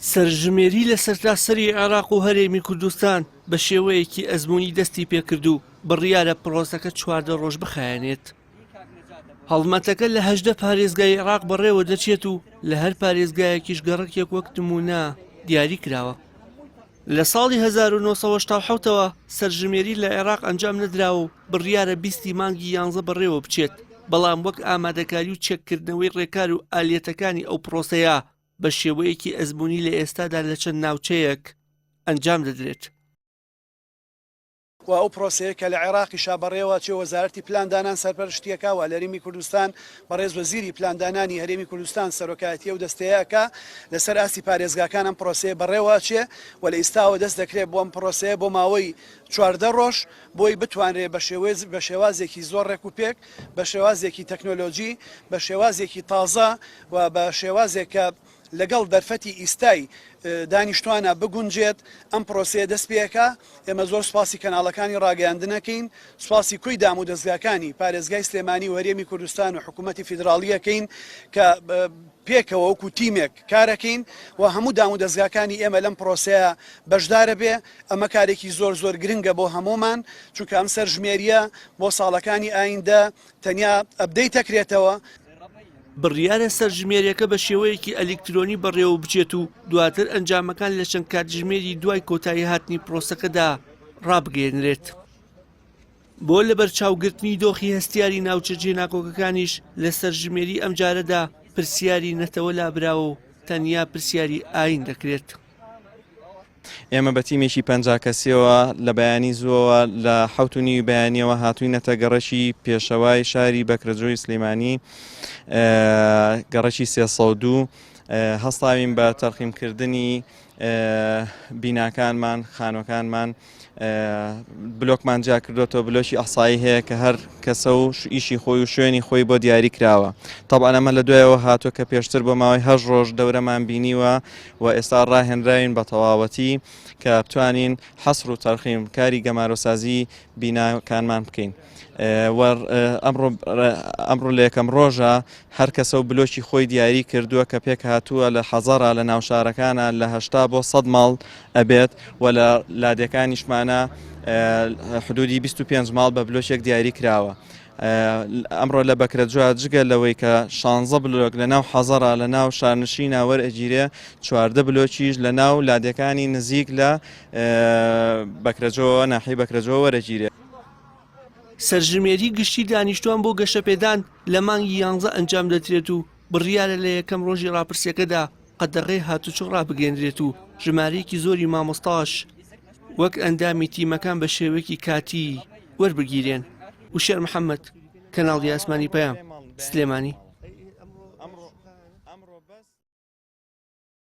سەرژمێری لە سەرتاسەری عێراق و هەرێمی کوردستان بە شێوەیەکی ئەزموونی دەستی پێکرد و بڕیارە پرۆسەکە 14 ڕۆژ بخایەنێت. هەڵمەتەکە لە 18 پارێزگای عێراق بەڕێوە دەچێت و لە هەر پارێزگایەکیش گەڕەکێک وەک نمونە دیاری کراوە. لە ساڵی 1970 ەوە سەرژمێری لە عێراق ئەنجام نەدراوە و بڕیارە بیستی مانگی یانزە بەڕێوە بچێت، بەڵام وەک ئامادەکاری و چێککردنەوەی ڕێکار و ئالیەتەکانی ئەو پرۆسەیە بە شێوەیەکی ئەزموونی لە ئێستادا لە چەند ناوچەیەک ئەنجام دەدرێت. و ئەو پرۆسەیە کە لە عێراقیشا بەڕێوە چێ وەزارەتی پلاندانان سەرپەرشتیەکا و لە هەرێمی کوردستان بەڕێز وەزیری پلاندانانی هەرێمی کوردستان سەرۆکایەتی ئەو دەستەیە ئەکا لەسەر ئاستی پارێزگاکان ئەم پرۆسەیە بەڕێوە ئەچێ و لە ئیستاوە دەست دەکرێت بۆ ئەم پرۆسەیە بۆ ماوەی 14 ڕۆژ بۆی بتوانرێ بە شێوەیەک بە شێوازێکی زۆر ڕێک و پێک بە شێوازێکی تەکنۆلۆجی بە شێوازێکی تازە و بە شێوازێک کە لەگەڵ دەرفەتی ئیستای دانیشتوانە بگونجێت ئەم پرۆسەیە دەست پێکا ئێمە زۆر سوپاسی کەناڵەکانی ڕاگەیاندنەکەین سوپاسی کۆی دام و دەزگاکانی پارێزگای سلێمانی و هەرێمی کوردستان و حکوومەتی فیدراڵیەکەین کە پێکەوە وەکو تیمێک کارەکەین و هەموو دام و دەزگاکانی ئێمە لەم پرۆسەیە بەشدارە بێ ئەمە کارێکی زۆر زۆر گرنگە بۆ هەموومان چونکە ئەم سەرژمێریە بۆ ساڵەکانی ئایندە تەنیا update ئەکرێتەوە. بڕیارە سەرژمێریەکە بە شێوەیەکی ئەلیکترۆنی بەڕێوەبچێت و دواتر ئەنجامەکان لە چەند کاتژمێری دوای کۆتایی هاتنی پرۆسەکەدا ڕابگەیەنرێت. بۆ لەبەرچاوگرتنی دۆخی هەستیاری ناوچە جێناکۆکەکانیش لە سەرژمێری ئەمجارەدا پرسیاری نەتەوە لابراوە و تەنیا پرسیاری ئایین دەکرێت. ئێمە بە تیمێکی 50 کەسیەوە لە بەیانی زووەوە لە حەوت و نیوی بەیانیەوە هاتووینەتە گەڕەکی پێشەوای شاری بەکرەجۆی سلێمانی گەڕەکی 302 هەستاوین بە تەرخیمکردنی بیناکانمان خانوەکانمان بلۆکمان جیا کردوێتەوە بلۆکی ئەحسایی هەیە کە هەر کەسە و ئیشی خۆی و شوێنی خۆی بۆ دیاری کراوە تەبعەن ئەمە لە دوایەوە هاتووە کە پێشتر بۆ ماوەی هەش ڕۆژ دەورەمان بینیوە و ئێستا ڕاهێنراوین بە تەواوەتی کە بتوانین حەسر و تەرخیم کاری گەمارۆسازی بیناکانمان بکەین. ئەمڕۆ لە یەکەم ڕۆژە هەر کەسە و بلۆکی خۆی دیاری کردووە کە پێک هاتووە لە حەزەرا لە ناوشارەکانە لە هەشتا بۆ سەد ماڵ ئەبێت و لە لادێکانیشمانە حدودی 25 ماڵ بە بلۆکێک دیاری کراوە. ئەمڕۆ لە بەکرەجوە جگە لەوەی کە شانزە بلۆک لە ناو حەزەرا لە ناو شارنشینا وەرئەگیرێ چواردە بلۆکیش لە ناو لادێکانی نزیک لە بەکرەجۆوە ناحیەی بەکرەجۆوە وەرەگیرێ. سەرژمێری گشتی دانیشتوان بۆ گەشەپێدان لە مانگی یانزە ئەنجام دەدرێت و بڕیارە لە یەکەم ڕۆژی ڕاپرسیەکەدا قەدەغەی هاتوچۆ ڕابگەیەنرێت و ژمارەیەکی زۆری مامۆستاش وەک ئەندامی تیمەکان بە شێوەیەکی کاتی وەربگیرێن. وشیار محەمەد، کەناڵی ئاسمانی پەیام، سلێمانی.